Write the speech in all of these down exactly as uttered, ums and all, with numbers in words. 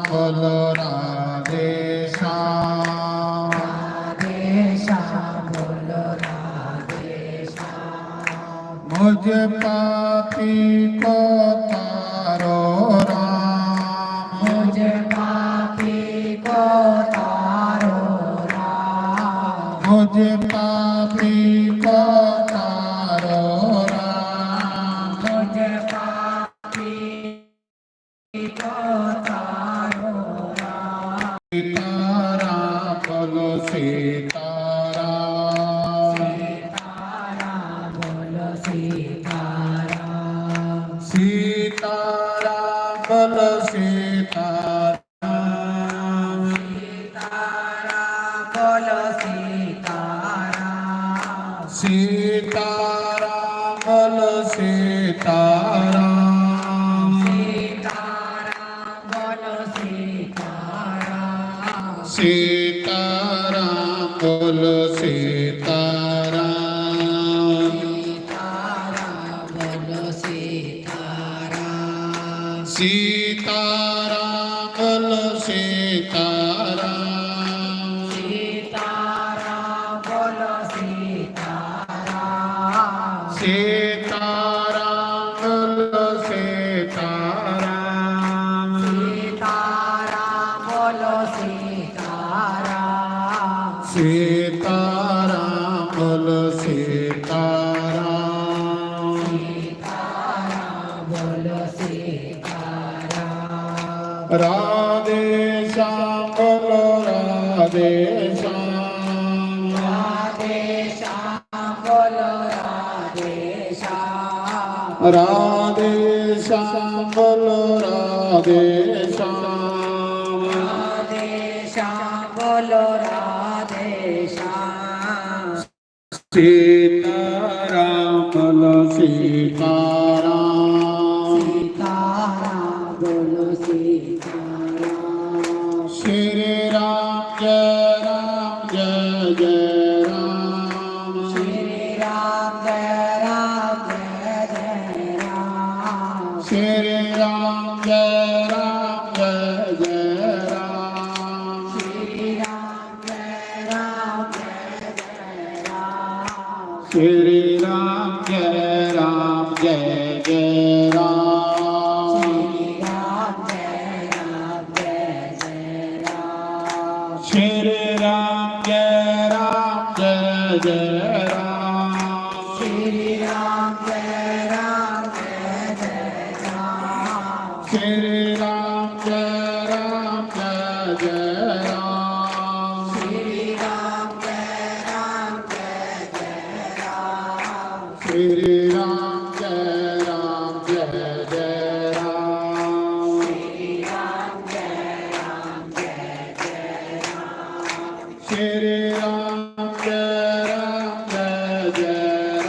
बोलो राधे श्याम। राधे श्याम बोलो राधे श्याम। मुझ पापी को तारो राम। मुझ पापी को तारो राम। मुझ पापी को तारो राम। मुझ पापी को तारो राम। सीताराम बोलो सीताराम। सीताराम बोलो सीताराम। सीताराम बोलो सीताराम। सीताराम बोलो सीताराम। सीताराम बोलो सीताराम। सीताराम बोलो सीताराम। सीताराम बोलो सीताराम। सीताराम बोलो सीताराम। सीताराम बोलो सीताराम। सीताराम बोलो सीताराम। सीताराम बोलो सीताराम। सीताराम बोलो सीताराम। सीताराम बोलो सीताराम। सीताराम बोलो सीताराम। राधे श्याम बोलो राधे श्याम। राधे श्याम बोलो राधे श्याम। राधे श्याम बोलो राधे श्याम। राधे श्याम बोलो राधे श्याम। सीताराम बोलो सीताराम। सीताराम बोलो सीताराम। श्री राम जय राम जय जय राम। श्री राम जय राम जय जय राम। श्री राम जय राम जय जय राम। श्री राम जय राम जय जय राम। श्री राम जय राम जय जय राम। श्री राम जय राम जय जय राम। श्री राम जय राम जय जय राम। श्री राम जय राम जय जय राम। श्री राम जय राम जय जय राम। श्री राम जय राम जय जय राम। श्री राम जय राम जय जय राम। श्री राम जय राम जय जय राम। श्री राम जय राम जय जय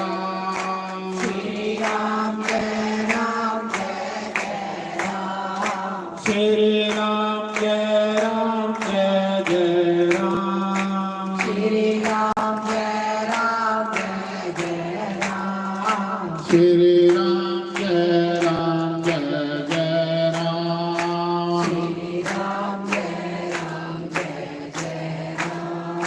राम। श्री राम जय राम जय जय राम। श्री राम जय राम जय जय राम। श्री राम जय राम जय जय राम। श्री राम जय राम जय जय राम। श्री राम जय राम जय जय राम।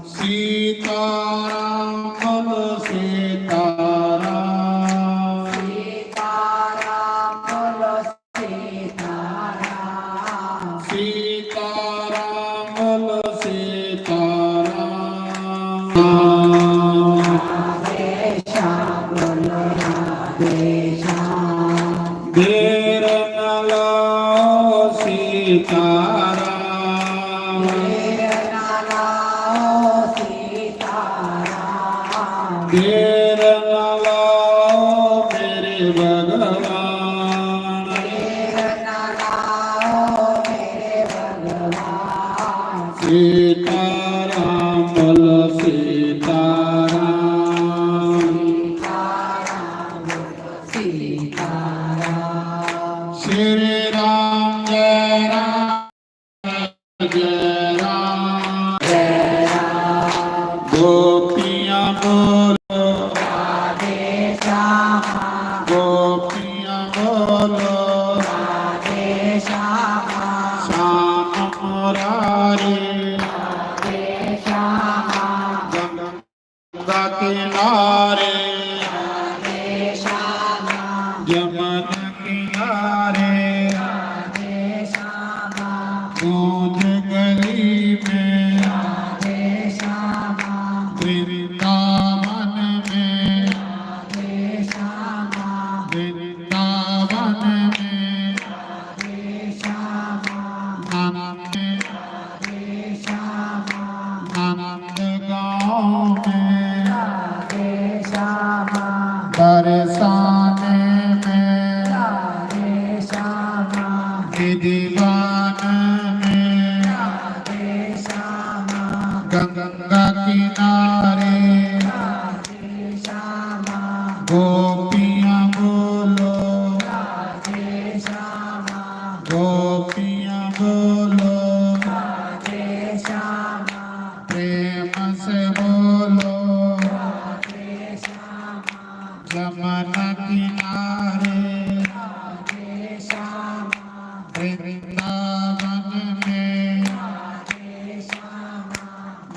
सीताराम बोलो सीताराम। सीताराम बोलो सीताराम। सीताराम बोलो सीताराम। राधे श्याम बोलो राधे श्याम। देर न लाओ सीताराम। देर न लाओ सीताराम। देर न लाओ मेरे भगवान। देर न लाओ मेरे भगवान। सीताराम बोलो सीताराम। सीताराम बोलो सीताराम। श्री राम जय राम जय राम। जय राम। गोपियां बोलो राधे श्यामा। गोपियां बोलो राधे श्यामा। श्याम किनारे, राधे श्यामा। जमुना किनारे, राधे श्यामा। गूंज गली में, राधे श्यामा। वृंदावन में, राधे श्यामा। वृंदावन में, राधे श्यामा। नंद, राधे श्यामा। नंद गाँव में, राधे श्यामा। बरसाने में, राधे श्यामा। निधिवन में, राधे श्यामा। गंगा किनारे, राधे श्यामा। गोपियाँ बोलो, राधे श्यामा। गोपियाँ बोलो, राधे श्यामा। प्रेम से बोलो, राधे श्यामा। जमुना किनारे, राधे श्यामा। वृंदावन में, राधे श्यामा।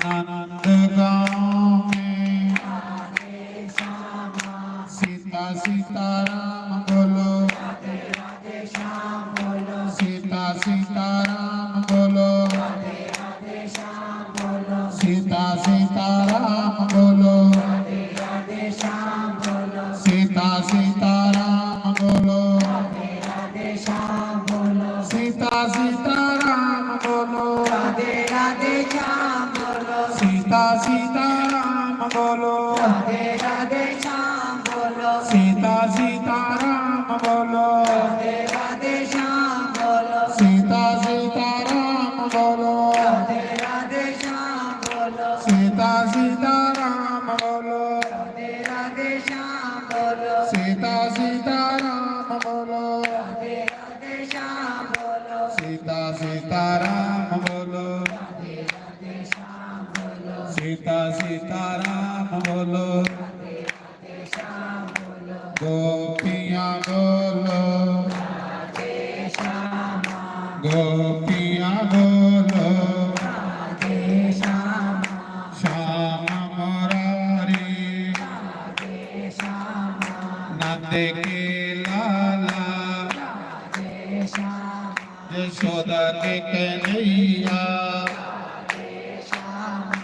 नंद गाँव में, राधे श्यामा। सीता सीताराम बोलो, राधे राधे श्याम बोलो। सीता सीताराम बोलो, राधे राधे श्याम बोलो। सीता सीताराम बोलो, राधे राधे श्याम बोलो। सीता सीताराम बोलो, राधे राधे श्याम बोलो। सीता सीताराम बोलो, राधे राधे श्याम बोलो। सीता सीताराम बोलो, राधे राधे श्याम बोलो। सीता सीताराम बोलो, राधे राधे श्याम बोलो। सीता सीताराम बोलो, राधे राधे श्याम बोलो। सीता सीताराम बोलो, राधे राधे श्याम बोलो। सीता सीताराम बोलो, राधे राधे श्याम बोलो। सीता सीताराम बोलो, राधे राधे श्याम बोलो। सीता सीताराम बोलो, राधे राधे श्याम बोलो। गोपियाँ बोलो, राधे श्यामा। गोपियाँ बोलो, राधे श्यामा। श्याम मुरारी, राधे श्यामा। नंद के लाला, राधे श्यामा। यशोदा के कन्हैया, राधे श्यामा।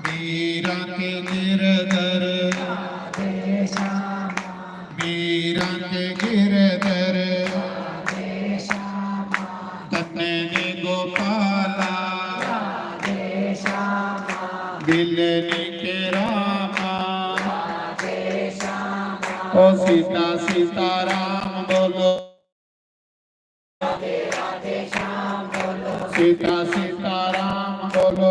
मीरा के गिरधर, राधे श्यामा। मीरा के गिरधर, राधे श्यामा। तन्ने ने गोपाला, राधे श्यामा। मिलने के रामा, राधे श्यामा। ओ सीता सीताराम बोलो, सीता सीताराम बोलो, सीता सीताराम बोलो,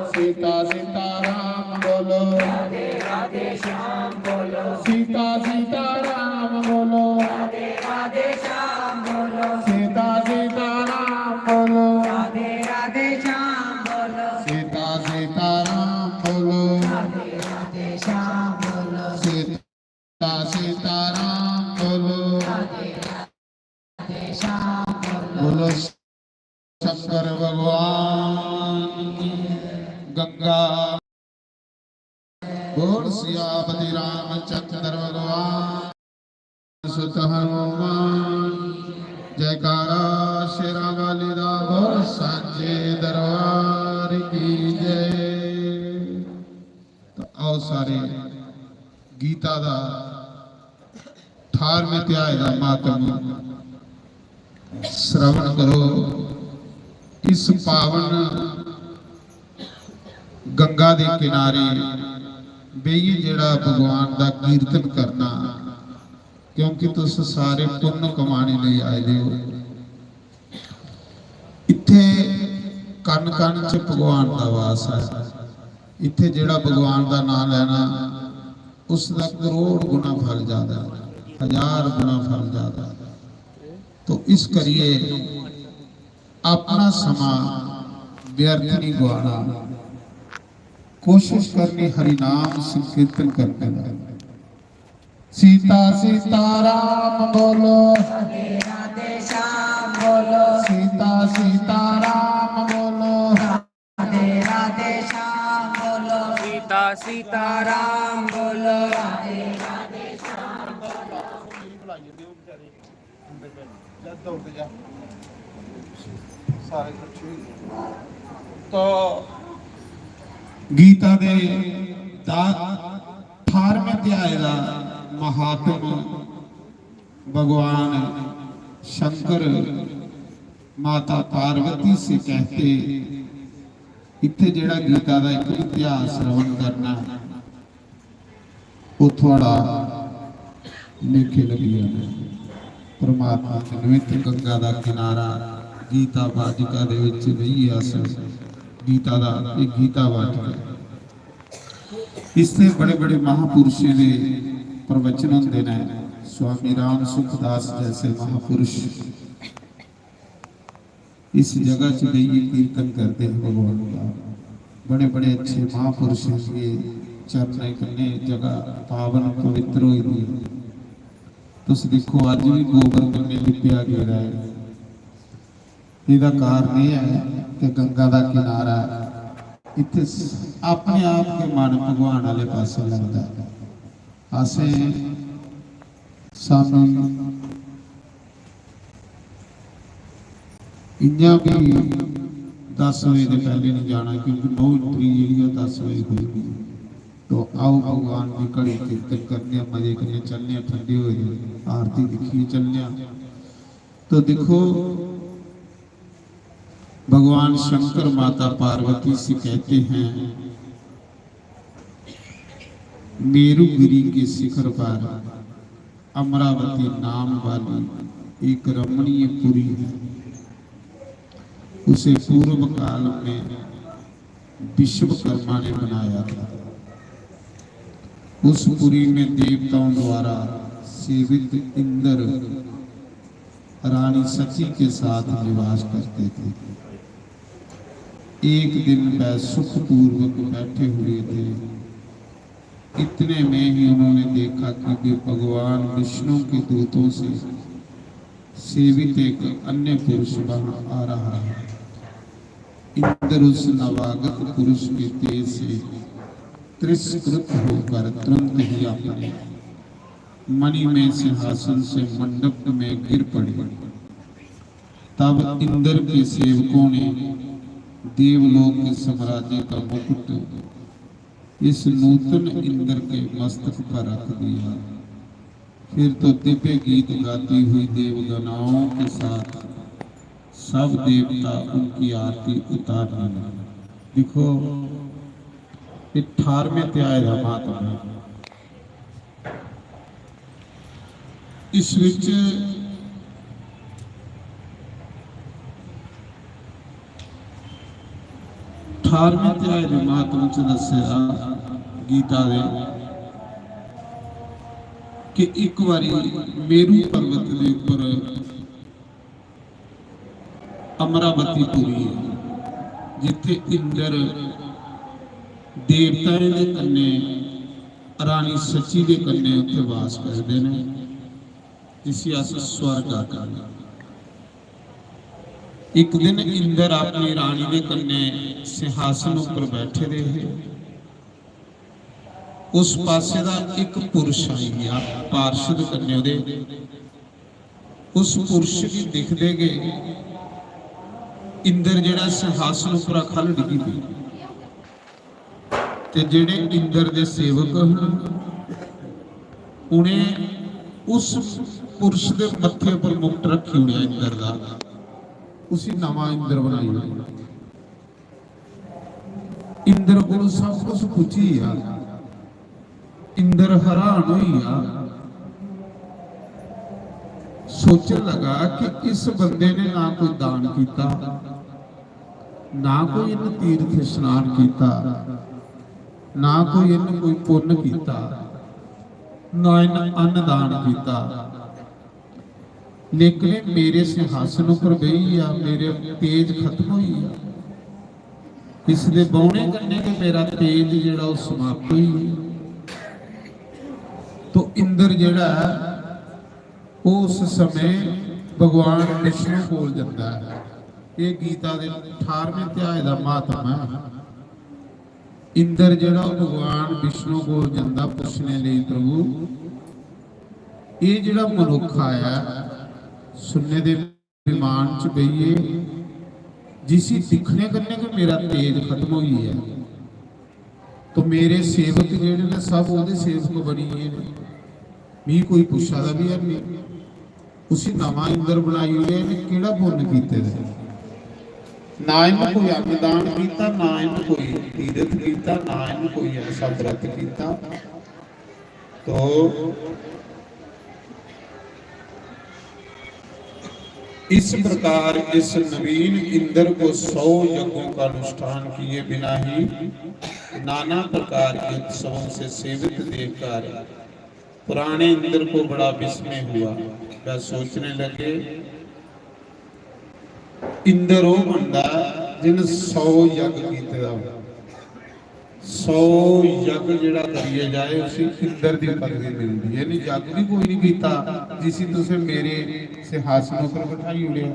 सीता सीताराम बोलो, सीता सीताराम बोलो, सीता सीताराम बोलो, सीता सीताराम बोलो। बोलो शंकर भगवान की। गंगा। बोल सियापति रामचंद्र भगवान। सुत हनुमान। जयकारा शेरां वाली दा। बोल सांचे दरबार की जय। तो आओ सारे गीता दा अठारहवें अध्याय दा महात्म श्रवण करो। इस पावन गंगा दे किनारे बेहियै जेह्ड़ा भगवान दा कीर्तन करना, क्योंकि तुस सारे पुन्न कमाने लेई आए दे हो। इत्थे कण कण च भगवान दा वास है। इत्थे जेह्ड़ा भगवान दा नाम लैना, उसदा करोड़ गुना फल ज्यादा है, हजार गुना फल ज्यादा है। तो इस करिए अपना समां व्यर्थ नहीं गवाना, कोशिश करनी हरि नाम संकीर्तन करने दा। सीता सीताराम बोलो, राधे राधे श्याम बोलो। सीता सीताराम बोलो, राधे राधे श्याम बोलो। सीता सीताराम बोलो। सारे इकट्ठे होई गए। तो गीता दे दा अठारहवें अध्याय दा महात्म भगवान शंकर माता पार्वती से कहते, इत्थे जेड़ा गीता दा एक इतिहास श्रवण करना, वो थोड़ा लेखे लगी जाना। परमात्मा ने निमित्त गंगा दा किनारा गीता वाटिका दे विच बेहियै अस गीता दा, एक गीता वाटिका, इससे बड़े बड़े महापुरुषें दे प्रवचन होंदे ने। स्वामी राम सुखदास जैसे महापुरुष इस जगह च बेहियै कीर्तन करते हैं भगवान का। बड़े बड़े अच्छे महापुरुषों के चरणें कन्नै जगह पावन पवित्र होई दी है। तुस दिक्खो, अज्ज भी गोबर कन्नै लिपेआ गेदा ऐ। एह्दा कारण एह् ऐ कि गंगा दा किनारा इत्थै स-, अपने आप गै मन भगवान आह्ले पासै लगदा ऐ। असें सानू इ'यां बी दस बजे दे पैह्ले निं जाना, क्योंकि नौ entry जेह्ड़ी ऐ दस बजे खु'लदी ऐ। तो आओ भगवान दी घड़ी कीर्तन करने आं, मजे कन्नै चलने आं, ठंडे होए दे आरती दिक्खियै चलने आं। तो दिक्खो, भगवान शंकर माता पार्वती से कहते हैं, मेरुगिरी के शिखर पर अमरावती नाम वाली एक रमणीय पुरी है। उसे पूर्व काल में विश्वकर्मा ने बनाया था। उस पुरी में देवताओं द्वारा सेवित इंद्र रानी सची के साथ निवास करते थे। एक दिन वह सुखपूर्वक बैठे हुए थे। इतने में ही उन्होंने देखा कि वे भगवान विष्णु के दूतों से सेवित एक अन्य पुरुष वहां आ रहा है। इंद्र उस नवागत पुरुष के तेज से तिरस्कृत होकर तुरंत ही अपने मणिमय सिंहासन से मंडप में गिर पड़े। तब इंद्र के सेवकों ने देवलोक के साम्राज्य का मुकुट इस नूतन इंद्र के मस्तक पर रख दिया। फिर तो दिव्य गीत गाती हुई देवगणाओं के साथ सब देवता उनकी आरती उतारने लगे। देखो, ये अठारहवें अध्याय का महात्मा है। इस विच अठारहवें अध्याय दे महात्म च दस्सेआ गीता दे कि एक बारी मेरू पर्वत दे उप्पर अमरावती पुरी ऐ, जित्थे इंद्र देवताएं दे कन्ने रानी सची दे कन्ने उत्थे वास करदे ने, जिसी अस स्वर्ग आखने। एक दिन इंद्र अपनी रानी दे कन्ने सिंहासन उप्पर बैठे दे हे। उस पासे दा इक पुरुष आई गया, पार्षद कन्ने ओदे। उस पुरुष गी दिखदे गै इंद्र जेड़ा सिंहासन उप्परा ख'ल्ल डिग्गी पेआ। ते जेड़े इंद्र दे सेवक हन, उ'नें उस पुरुष दे मत्थे उप्पर मुकुट रखी ओड़ेआ इंद्र दा, उसी नमां इंद्र बनाई ओड़ेआ। इंद्र कोल सब कुछ पुज्जी गेआ। इंद्र हैरान होई गेआ, सोचन लगा कि इस बंदे ने ना कोई दान कीता, ना कोई इन्न तीर्थ स्नान कीता, ना कोई इन्न कोई पुन्न कीता, ना इन्न अन्न दान कीता, लेकिन एह् मेरे सिंहासन उप्पर बेही गेआ, मेरे तेज खत्म होई गेआ। इसदे बौह्ने कन्नै गै मेरा तेज जेह्ड़ा ओह् समाप्त होई गेआ। तो इंद्र जेह्ड़ा ऐ, ओह् उस समें भगवान विष्णु कोल जंदा ऐ। एह् गीता दे अठारहवें अध्याय दा महात्मा ऐ। इंद्र जेह्ड़ा भगवान विष्णु कोल जंदा पुच्छने लेई, "प्रभु, एह् जेह्ड़ा मनुक्ख आया सुन्ने दे विमान च बेहियै, जिसी दिक्खने कन्नै गै मेरा तेज खत्म होई गेआ, तो मेरे सेवक जेह्ड़े न, सब ओह्दे सेवक बनी गे न, मिगी कोई पुच्छा दा बी है नहीं।" उसी नमां इंद्र बनाई ओड़ेआ, इ'नें केह्ड़ा पुन्न कीते दा? ना इ'नें कोई अन्नदान कीता, ना इ'नें कोई तीर्थ कीता, ना इ'नें कोई ऐसा व्रत कीता। तो इस प्रकार इस नवीन इंद्र को सौ यज्ञों का अनुष्ठान किए बिना ही नाना प्रकार के उत्सवों से सेवित देखकर पुराने इंद्र को बड़ा विस्मय हुआ। वह सोचने लगे, इंद्र ओह् बंदा जिन सौ यज्ञ कीते दा होऐ, सौ यज्ञ जेह्ड़ा करियै जाए, उसी इंद्र दी पदवी मिलदी है। नहीं, यज्ञ भी कोई नहीं कीता जिसी तुसें मेरे सिंहासन उप्पर बठाई ओड़ेआ।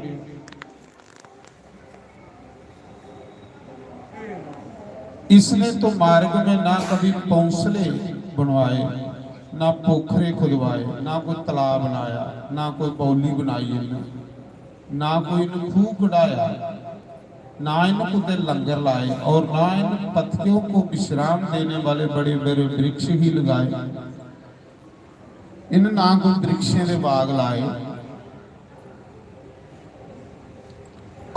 इसने तो मार्ग में ना कभी पौंसले बनवाए, ना पोखरे खुदवाए, ना कोई तालाब बनाया, ना कोई बौली बनाई इन्हें, ना कोई इन्हें खूह कढ़ाया, ना इन्हें कुते लंगर लाए और ना इन पत्तियों को विश्राम देने वाले बड़े बड़े वृक्ष ही लगाए। इन ना कोई वृक्षों के बाग लाए।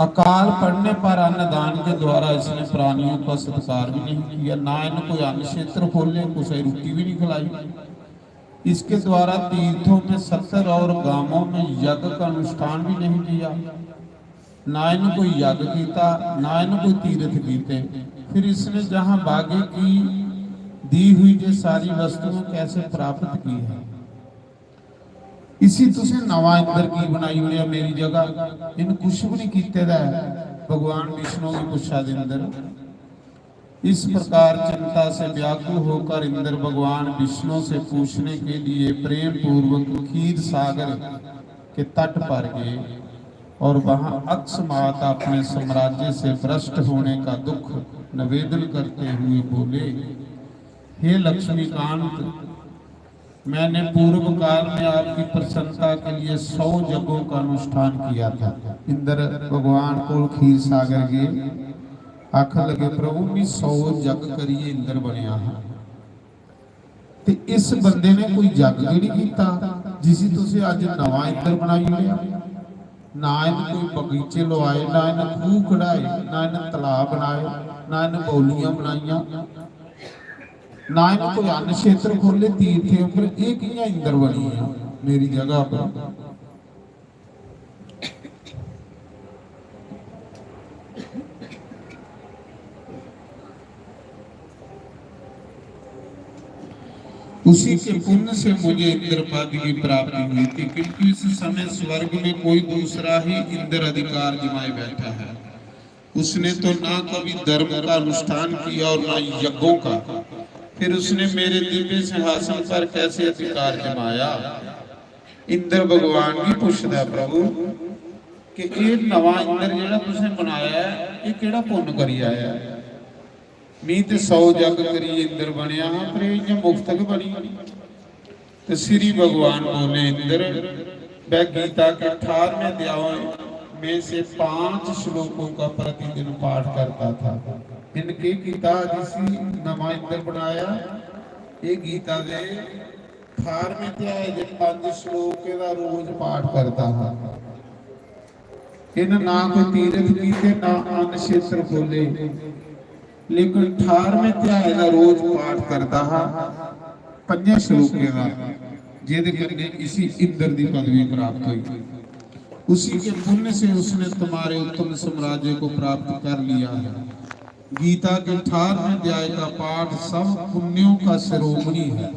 अकाल पड़ने पर अन्नदान के द्वारा इसने प्राणियों का सत्कार भी नहीं किया, ना इन कोई अन्न क्षेत्र खोले, कुछ रोटी भी नहीं खिलाई। इसके द्वारा तीर्थों में सत्तर और गांवों में यज्ञ का अनुष्ठान भी नहीं किया। ना इन कोई यज्ञ कीता, ना इन कोई तीर्थ कीते। फिर इसने जहां बागे की दी हुई ये सारी वस्तुएं कैसे प्राप्त की है? इसी तुसें नवा इंद्र की बनाई ओड़ेआ मेरी जगह, इन कुछ भी नहीं कीते दा है। भगवान विष्णु भी पुच्छा दे इंद्र। इस प्रकार चिंता से व्याकुल होकर इंद्र भगवान विष्णु से पूछने के लिए प्रेम पूर्वक खीर सागर के तट पर गए और वहां अकस्मात अपने साम्राज्य से भ्रष्ट होने का दुख निवेदन करते हुए बोले, हे लक्ष्मीकांत, मैंने पूर्व काल में आपकी प्रसन्नता के लिए सौ यज्ञों का अनुष्ठान किया था। इंद्र भगवान को खीर सागर गए, आखन लगे, प्रभु, मैं सौ यज्ञ करिए इंद्र बनया हां, ते इस बंदे ने कोई यज्ञ भी नहीं किया जिसी तुसें अज नवा इंद्र बनाई ओड़ेआ। ना इन्हें कोई बगीचे लवाए, ना इन्हें खूह कढ़ाए, ना इन्हें तलाब बनाए, ना इन्हें बौलियां बनाइयां, ना इन्हें कोई अन्न क्षेत्र खोले तीर्थे उपर। ये कियां इंद्र बनी गया मेरी जगह पर? उसी के पुण्य से मुझे इंद्र पद की प्राप्ति हुई थी, किंतु इस समय स्वर्ग में कोई दूसरा ही इंद्र अधिकार जमाए बैठा है। उसने तो ना कभी धर्म का अनुष्ठान किया और ना यज्ञों का, फिर उसने मेरे दिव्य सिंहासन पर कैसे अधिकार जमाया? इंद्र भगवान भी पूछता है, प्रभु, कि ये नवा इंद्र जेड़ा तुसें बनाया है, ये केड़ा पुण्य करी आया है? मी ते सौ जग करी इंद्र बनया हां, पर एह् इ'यां मुफ्त गै बनी। ते श्री भगवान बोले, इंद्र, वह गीता के अठारहवें अध्याय में से पांच श्लोकों का प्रतिदिन पाठ करता था। इनके गीता जिसी नवा इंद्र बनाया, ये गीता दे अठारहवें अध्याय दे पंज श्लोकें दा रोज पाठ करदा हा। इन्हें ना कोई तीर्थ कीते, ना अन्न क्षेत्र खोले, लेकिन अठारहवें अध्याय दा रोज पाठ करदा हा, पंजे श्लोकें दा, जेदे कन्ने इसी इंद्र दी पदवी प्राप्त हुई। उसी के पुण्य से उसने तुम्हारे उत्तम साम्राज्य को प्राप्त कर लिया है। गीता के अठारहवें अध्याय का पाठ सब पुण्यों का शिरोमणि है।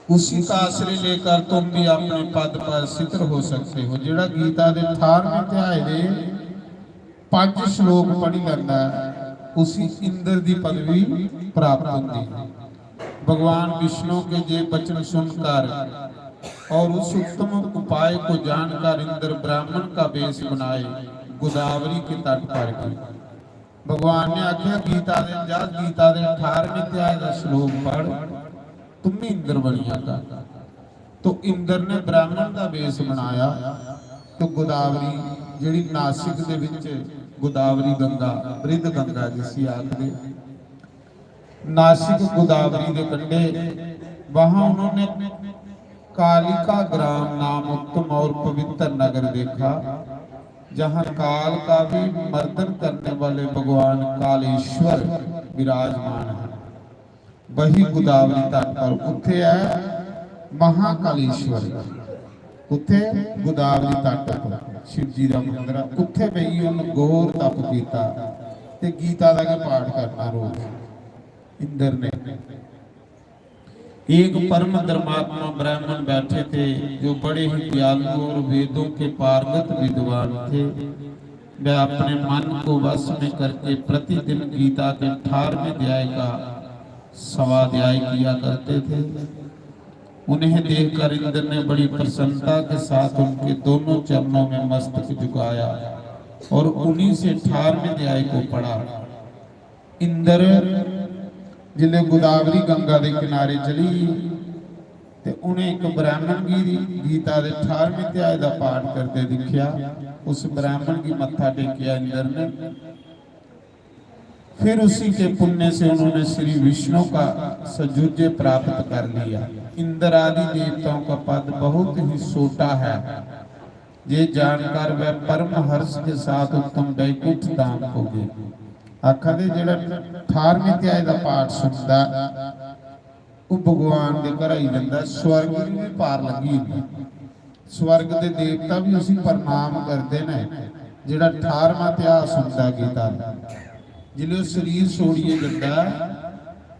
उसी का आश्रय लेकर तुम भी अपने पद पर स्थिर हो सकते हो। जेड़ा गीता दे अठारहवें अध्याय दे पंज श्लोक पढ़ी लेंदा है, उसी इंद्र दी पदवी प्राप्त होंदी है। भगवान विष्णु के ये वचन सुनकर और उस उत्तम उपाय को जानकर इंद्र ब्राह्मण का वेश बनाए गोदावरी के तट पर गए। भगवान ने आखेआ, "गीता दे जा, गीता दे अठारहवें अध्याय दा श्लोक पढ़, तुम भी इंद्र बनी जागा।" तो इंद्र ने ब्राह्मण दा वेश बनाया। तो गोदावरी, जेह्ड़ी नासिक दे विच गोदावरी गंगा, बृहद गंगा जिसी आखदे, नासिक गोदावरी दे कंढे, वहां उन्होंने कालिका ग्राम नाम उत्तम और पवित्र नगर देखा, जहां काल का भी मर्दन करने वाले भगवान कालेश्वर विराजमान है। वही गोदावरी तट पर उत्थे है महाकालेश्वर। उत्थे गोदावरी तट पर शिव जी दा मंदर है। उत्थे बेहियै उन्न घोर तप कीता ते गीता दा गै पाठ करना रोज इंद्र ने। एक परम धर्मात्मा ब्राह्मण बैठे थे, जो बड़े ही दयालु और वेदों के पारंगत विद्वान थे। वह अपने मन को वश में करके प्रतिदिन गीता के अठारहवें अध्याय का स्वाध्याय किया करते थे। उन्हें देखकर इंद्र ने बड़ी प्रसन्नता के साथ उनके दोनों चरणों में मस्तक झुकाया और उन्हीं से अठारहवें अध्याय को पढ़ा। इंद्र जिसलै गोदावरी गंगा दे किनारे चली गे ते उ'नें इक ब्राह्मण गी गीता दे अठारहवें अध्याय दा पाठ करदे दिक्खेआ। उस ब्राह्मण गी मत्था टेकेआ इंद्र ने। फिर उसी के पुण्य से उन्होंने श्री विष्णु का सजुज्य प्राप्त कर लिया। इंद्र आदि देवताओं का पद बहुत ही छोटा है। ये जानकर वह परम हर्ष के साथ उत्तम वैकुंठ धाम को गए। आखा दे जेह्ड़ा अठारहवें अध्याय दा पाठ सुनदा, ओह् भगवान दे घर आई जंदा, स्वर्ग गी भी पार लंघी जंदा। स्वर्ग दे देवता भी उसी प्रणाम करदे ने, जेह्ड़ा अठारहवां अध्याय सुनदा गीता दा। जिसलै ओह् शरीर छोड़ियै जंदा,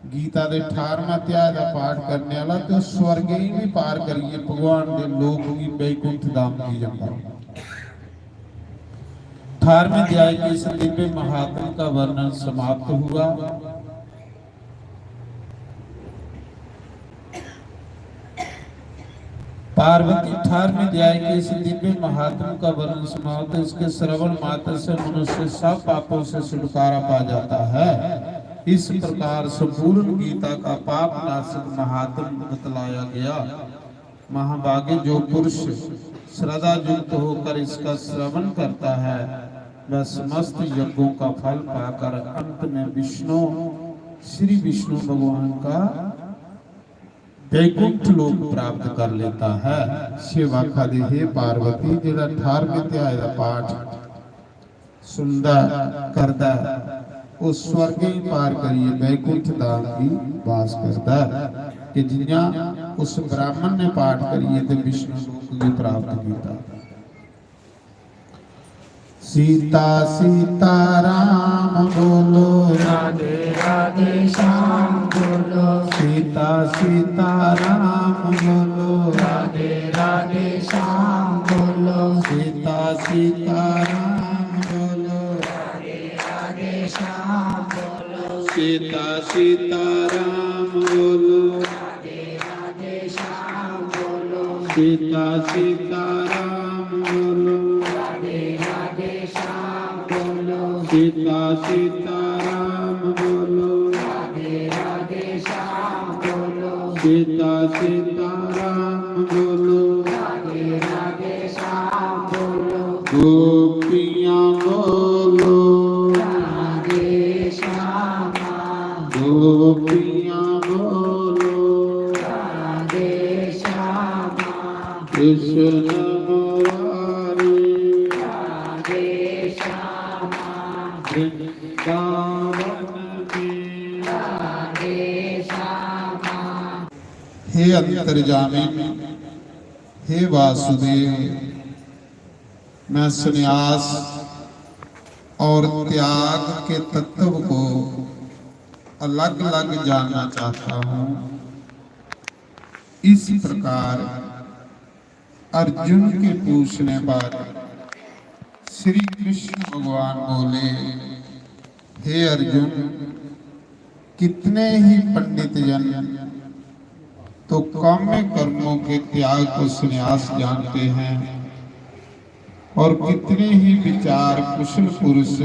गीता दे अठारहवां अध्याय दा पाठ करने आह्ला ते ओह् स्वर्गे गी भी पार करियै भगवान दे लोक गी बैकुंठ धाम गी जंदा। अठारहवें अध्याय के इस दिव्य महात्म का वर्णन समाप्त हुआ। पार्वती अठारहवें अध्याय के इस दिव्य महात्म का वर्णन समाप्त। इसके श्रवण मात्र से मनुष्य सब पापों से छुटकारा पा जाता है। इस प्रकार संपूर्ण गीता का पाप नाशक महात्म बतलाया गया। महाभागे जो पुरुष श्रद्धा युक्त होकर इसका श्रवण करता है, वह समस्त यज्ञों का फल पाकर अंत में विष्णु, श्री विष्णु भगवान का वैकुंठ लोक प्राप्त कर लेता है। शिव आखा दे, हे पार्वती, जेह्ड़ा अठारहवें अध्याय दा पाठ सुनदा, करदा, ओह् स्वर्ग गी पार करियै वैकुंठ धाम गी वास करदा, कि जियां उस ब्राह्मण ने पाठ करियै ते विष्णु लोक गी प्राप्त कीता। सीता सीता राम बोलो, राधे राधे श्याम बोलो। सीता सीता राम बोलो, राधे राधे श्याम बोलो। सीता सीता राम बोलो, राधे राधे श्याम बोलो। सीता सीता राम बोलो, राधे राधे श्याम बोलो। सीता सीता राम बोलो, राधे राधे श्याम बोलो। सीता सीता राम बोलो, राधे राधे श्याम बोलो। सीता सीता राम बोलो, राधे राधे श्याम बोलो। गोपियाँ बोलो, राधे श्यामा। गोपियाँ बोलो, राधे श्यामा। कृष्ण मुरारी, राधे श्यामा। वृंदावन में, राधे श्यामा। हे अंतर्यामी, हे वासुदेव, मैं संन्यास और त्याग के तत्व को अलग-अलग जानना चाहता हूँ। इस प्रकार अर्जुन के पूछने पर श्री कृष्ण भगवान बोले, हे अर्जुन, कितने ही पंडित जन तो काम्य कर्मों के त्याग को संन्यास जानते हैं और कितने ही विचार कुशल पुरुष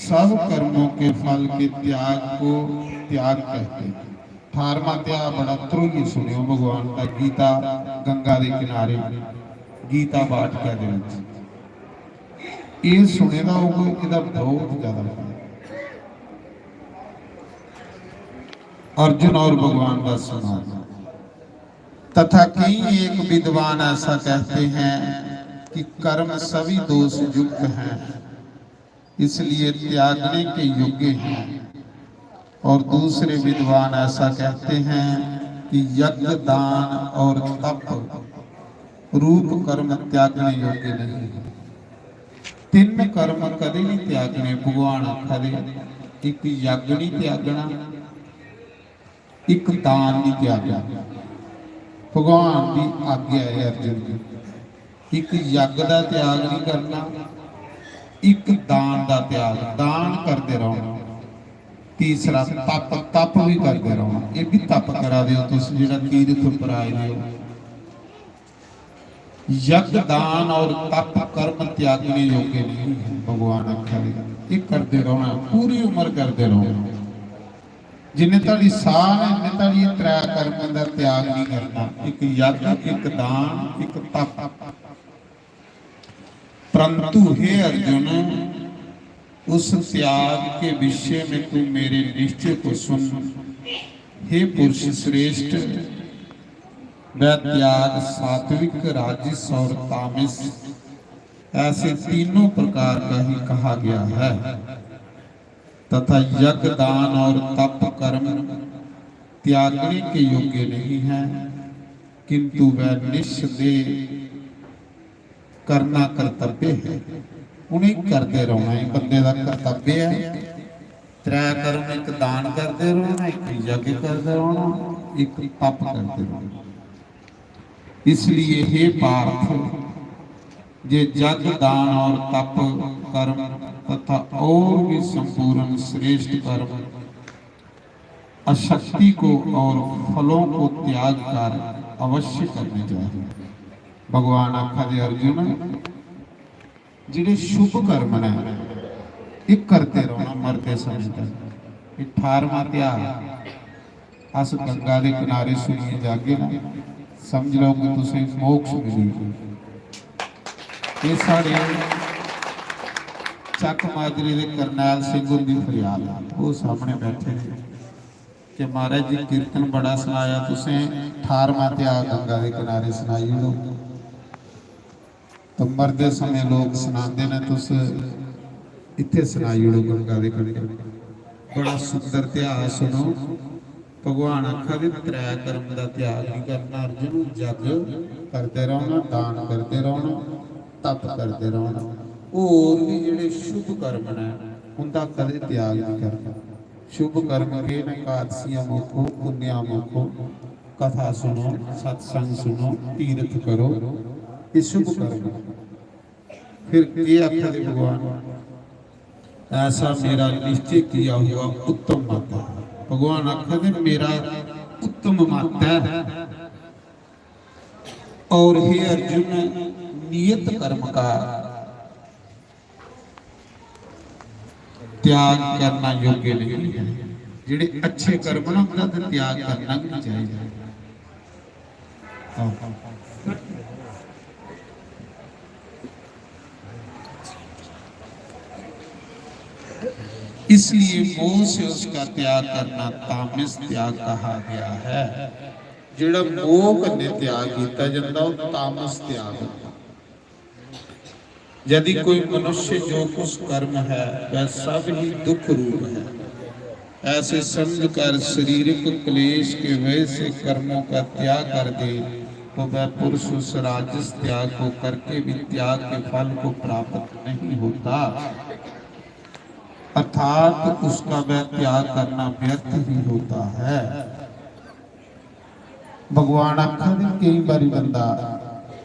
सब कर्मों के फल के त्याग को त्याग कहते हैं। अठारहवां अध्याय बड़ा ध्यान कन्नै सुनेओ, भगवान दा गीता गंगा दे किनारे, गीता बाटिका दे विच। एह् सुने दा होग, एह्दा बहुत ज्यादा फायदा। अर्जुन और भगवान का संवाद। तथा कई एक विद्वान ऐसा कहते हैं कि कर्म सभी दोष युक्त हैं, इसलिए त्यागने के योग्य हैं। और दूसरे विद्वान ऐसा कहते हैं कि यज्ञ, दान और तप रूप कर्म त्यागने योग्य नहीं है। तिन्न कर्म कदे नहीं त्यागने। भगवान आखा दे, इक यज्ञ नहीं त्यागना, इक दान नहीं त्यागना। भगवान दी आज्ञा है अर्जुन दी, इक यज्ञ दा त्याग नहीं करना, इक दान दा त्याग, दान करदे रौह्ना। तीसरा तप, तप भी करदे रौह्ना। एह् भी तप करा दे ओ तुस, जेह्ड़ा तीर्थ उप्पर आए दे ओ। यज्ञ, दान और तप कर्म त्यागने योग्य नहीं है, भगवान आखा दे। एह् करदे रौह्ना, पूरी उम्र करदे रौह्ना। जिन्ने धड़ी साह न, इन्ने धड़ी एह् त्रै कर्म दा त्याग नहीं करना। इक यज्ञ, इक दान, इक तप। परंतु हे अर्जुन, उस त्याग के विषय में तू मेरे निश्चय को सुन। हे पुरुष श्रेष्ठ, वह त्याग सात्विक, राजस और तामस, ऐसे तीनों प्रकार का ही कहा गया है। तथा यज्ञ, दान और तप कर्म त्यागने के योग्य नहीं है, किंतु वह निस्संदेह करना कर्तव्य है। उ'नें करदे रौह्ना, एह् बंदे दा कर्तव्य ऐ। त्रै कर्म, इक दान करदे रौह्ना, इक यज्ञ करदे रौह्ना, इक तप करदे रौह्ना। इसलिए हे पार्थ, ये यज्ञ, दान और तप कर्म तथा और भी संपूर्ण श्रेष्ठ कर्म आसक्ति को और फलों को त्याग कर अवश्य करने चाहिए। भगवान आखा दे, अर्जुन, जेह्ड़े शुभ कर्म न, एह् करदे रौह्ना मरदे समें तक। एह् अठारहवां अध्याय अस गंगा दे किनारे सुनियै जागे ना, समझ लैओ कि तुसें मोक्ष मिली गेआ। एह् साढ़े चक माजरे दे करनैल सिंह हुंदी फरियाद ऐ। ओह् सामने बैठे ने कि महाराज जी कीर्तन बड़ा सनाया तुसें, अठारहवां अध्याय गंगा दे किनारे सनाई ओड़ो। तो मरदे समें लोक सनांदे न, तुस इत्थै सनाई ओड़ो गंगा दे कंढे। बड़ा सुंदर त्याग सुनो। भगवान आखा दे त्रै कर्म दा त्याग नहीं करना अर्जुन, जग करदे रौह्ना, दान करदे रौह्ना, तप करदे रौह्ना। होर भी जेह्ड़े शुभ कर्म न उंदा कदें त्याग नहीं करना। शुभ कर्म केह् न? एकादशियां मुक्को, पुण्या मुक्को, कथा सुनो, सत्संग सुनो, तीर्थ करो, ये शुभ कर्म। फिर केह् आखा दे भगवान? ऐसा मेरा निश्चय किया हुआ उत्तम मत है। भगवान आखा दे, मेरा उत्तम मत है। और हे अर्जुन, नियत कर्म का त्याग करना योग्य नहीं है। जेह्ड़े अच्छे कर्म ना, उंदा ते त्याग करना भी नहीं चाहिए। आहो। इसलिए मोह से उसका त्याग करना तामस त्याग कहा गया है। जेह्ड़ा मोह कन्नै त्याग कीता जंदा, ओह् तामस त्याग होंदा। यदि कोई मनुष्य जो कुछ कर्म है, वह सब ही दुख रूप है, ऐसे समझकर शारीरिक क्लेश के वजह से कर्मों का त्याग कर दे, तो वह पुरुष उस राजस त्याग को करके भी त्याग के फल को प्राप्त नहीं होता, अर्थात उसका वह त्याग करना व्यर्थ ही होता है। भगवान आखा दे, केईं बारी बंदा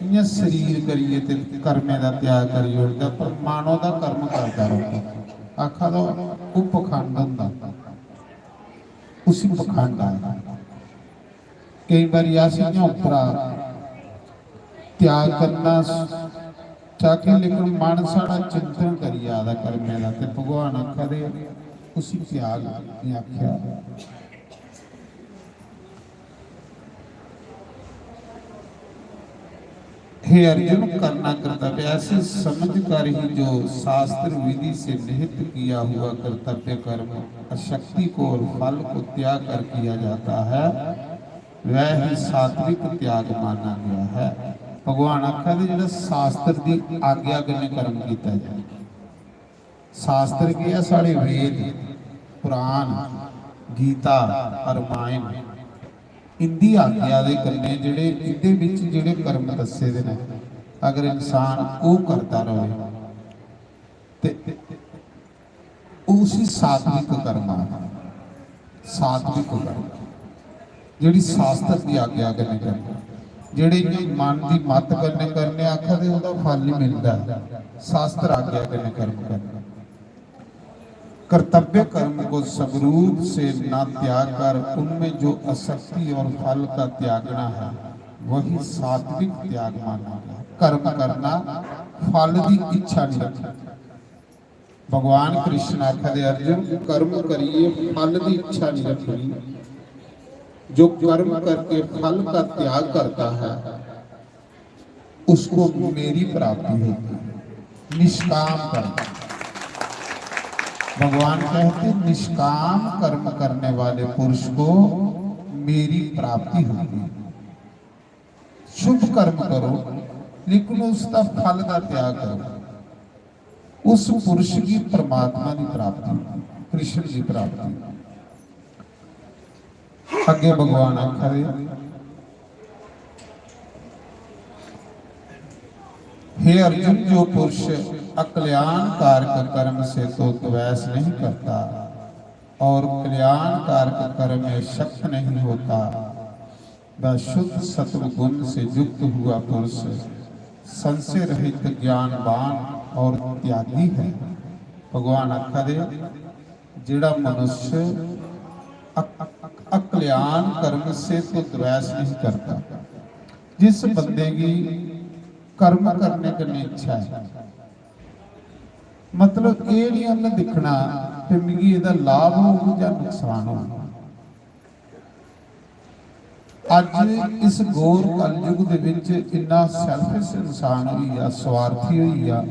इ'यां शरीर करियै ते कर्में दा त्याग करी ओड़दा, पर मन ओह्दा कर्म करदा रौंह्दा। आखा दा ओह् पखंड होंदा, उसी पखंड आखदे। केईं बारी अस इ'यां उप्परा त्याग करना ताकि लेकिन मन साढ़ा चिंतन करी जा दा कर्में दा, ते भगवान आखा दे उसी त्याग। एह् आखेआ, हे अर्जुन, करना कर्तव्य ऐसी समझ कर ही जो शास्त्र विधि से निहित किया हुआ कर्तव्य कर्म अशक्ति को और फल को त्याग कर किया जाता है, वह ही सात्विक त्याग माना गया है। भगवान आखा दे, जेह्ड़ा शास्त्र दी आज्ञा कन्नै कर्म कीता जाए। शास्त्र केह् ऐ? साढ़े वेद, पुराण, गीता, रामायण, इंदी आज्ञा दे कन्नै जेह्ड़े इंदे बिच जेह्ड़े कर्म दस्से दे न, अगर इंसान ओह् करदा रहे ते उसी सात्विक कर्म आखदे। सात्विक कर्म, जेह्ड़ी शास्त्र दी आज्ञा कन्नै करनी, जेह्ड़े इ'यां मन दी मत कन्नै करने आखा दे, ओह्दा फल निं मिलदा। शास्त्र आज्ञा कन्नै कर्म करना। कर्तव्य कर्म को सगरूप से ना त्याग कर उनमें जो आसक्ति और फल का त्यागना है, वही सात्विक त्याग माना गया। कर्म करना, फल की इच्छा नहीं रखनी। भगवान कृष्ण आखा दे, अर्जुन, कर्म करिए फल की इच्छा नहीं रखनी। जो कर्म करके फल का त्याग करता है, उसको मेरी प्राप्ति होती है। निष्काम कर्म। भगवान कहते, निष्काम कर्म करने वाले पुरुष को मेरी प्राप्ति होती है। शुभ कर्म करो, लेकिन उसका फल का त्याग करो। उस पुरुष की परमात्मा की प्राप्ति, कृष्ण की प्राप्ति। अगे भगवान आखा दे, हे अर्जुन, जो पुरुष अकल्याण कारक कर्म से तो द्वेष नहीं करता और कल्याण कारक कर्म में शक्त नहीं होता, वह शुद्ध सत्व गुण से युक्त हुआ पुरुष संशय रहित, ज्ञानवान और त्यागी है। भगवान आखा दे, जेड़ा मनुष्य अक-, अक-, अकल्याण कर्म से तो द्वेष नहीं करता, जिस बंदे की कर्म करने कन्नै इच्छा है, मतलब, एह् निं उन्नै दिक्खना कि मिगी एह्दा लाभ होग जां नुकसान होग। अज्ज इस घोर कलयुग दे विच इन्ना selfish इंसान होई गेआ, स्वार्थी होई गेआ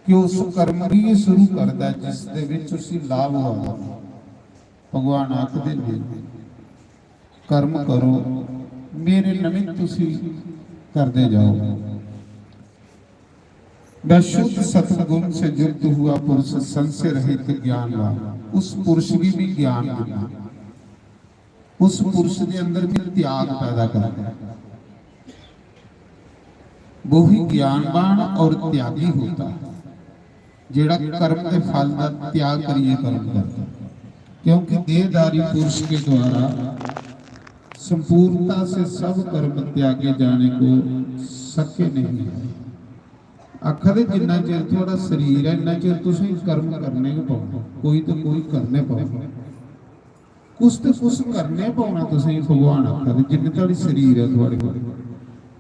कि उस कर्म गी गै शुरू करदा ऐ जिस दे विच उसी लाभ होआ दा। भगवान आखदे ने, कर्म करो, मेरे निमित्त तुसी करदे जाओ। वह शुद्ध सत्वगुण से युक्त हुआ पुरुष संशय रहित ज्ञानवान, उस पुरुष गी भी ज्ञान दिंदा, उस पुरुष के अंदर भी त्याग पैदा करता है। वो ही ज्ञानवान और त्यागी होता है, जेड़ा कर्म के फल का त्याग करिए कर्म करता है, क्योंकि देहधारी पुरुष के द्वारा संपूर्णता से सब कर्म त्यागे जाने को शक्य नहीं है। आखा दे, जिन्ना चिर थुआढ़ा शरीर ऐ, इन्ना चिर तुसें कर्म करने गै पौने, कोई ते कोई करने पौने। कुछ ते कुछ करने पौना तुसें, भगवान आखा दे, जिन्ने धोड़ी शरीर ऐ थुआढ़े कोल।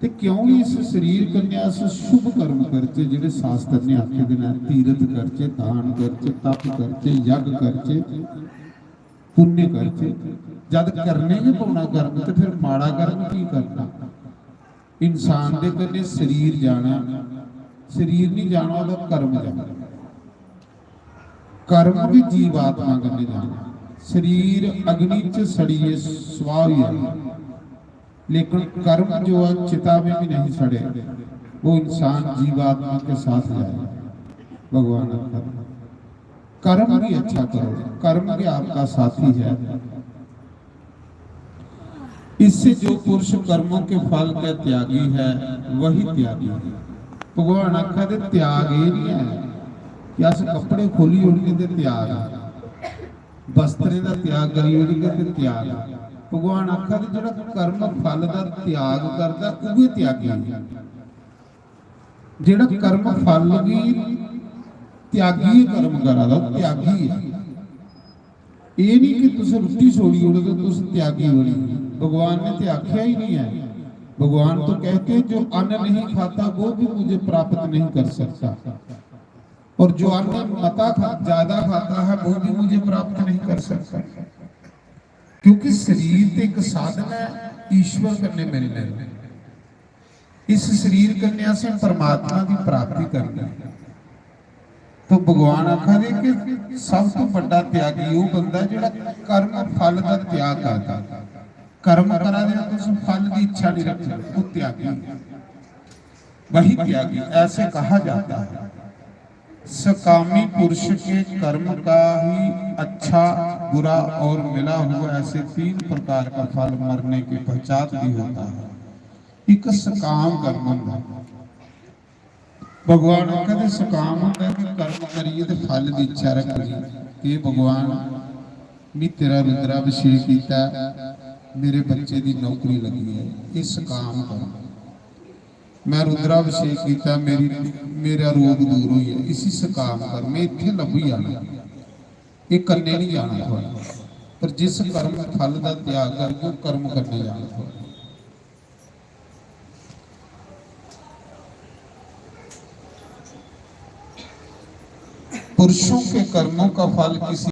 ते क्यों इस शरीर कन्नै अस शुभ कर्म करचै, जेह्ड़े शास्त्र ने आखे दे न, तीरथ करचै, दान करचै, तप करचै, यज्ञ करचै, पुण्य करचै? जद करने गै पौना कर्म, ते फिर माड़ा कर्म की करना? इंसान दे कन्नै शरीर जाना, शरीर नहीं जाना, ओह्दा कर्म जाना। कर्म भी जीवात्मा कन्नै जाना। शरीर अग्नि च सड़ियै स्वाह होई जाना, लेकिन कर्म जो है चिता में भी नहीं सड़े, वो इंसान जीवात्मा के साथ जाए। भगवान आखा, कर्म भी अच्छा करो, कर्म भी आपका साथी है। इससे जो पुरुष कर्मों के फल का त्यागी है, वही त्यागी है। भगवान आखा दे, त्याग एह् निं ऐ कि अस कपड़े खोली ओड़गे ते त्याग ऐ, वस्त्रें दा त्याग करी ओड़गे ते त्याग ऐ। भगवान आखा दे, जेह्ड़ा कर्म फल दा त्याग करदा, उ'ऐ त्यागी ऐ। जेह्ड़ा कर्म फल गी त्यागियै कर्म करा दा, ओह् त्यागी ऐ। एह् निं कि तुस रुट्टी छोड़ी ओड़ो ते तुस त्यागी बनी गे। भगवान ने ते आखेआ ही निं ऐ। भगवान तो कहते हैं, जो अन्न नहीं खाता वो भी मुझे प्राप्त नहीं कर सकता, और जो अन्न मता खा, ज्यादा खाता है वो भी मुझे प्राप्त नहीं कर सकता, क्योंकि शरीर ते एक साधन है ईश्वर कन्नै मिलने दा। इस शरीर कन्नै असें परमात्मा दी प्राप्ति करनी है। तो भगवान आखा दे कि सब तो बड़ा त्यागी वो बंदा जेड़ा कर्म फल का त्याग करता। कर्म करा दे तुस, फल की इच्छा नहीं रखते, वो त्यागी, वही त्यागी ऐसे कहा जाता है। सकामी पुरुष के कर्म का ही अच्छा, बुरा और मिला हुआ ऐसे तीन प्रकार का फल मरने के पश्चात भी होता है। एक सकाम कर्म होंदा। भगवान कदें सकाम होंदा कि कर्म करिए ते फल दी इच्छा रखनी कि भगवान, मी तेरा रुद्राभिषेक कीता, मेरे बच्चे दी नौकरी लगी है, ये सकाम कर्म। मैं रुद्राभिषेक कीता, मेरी, मेरा रोग दूर होई है, इसी सकाम कर, मैं इत्थे लब्भी जाना, ये कन्ने नहीं जाना थुआढ़ा। पर जिस कर्म फल का त्याग करके, वो कर्म कन्ने जाना थुआढ़ा। पुरुषों के कर्मों का फल किसी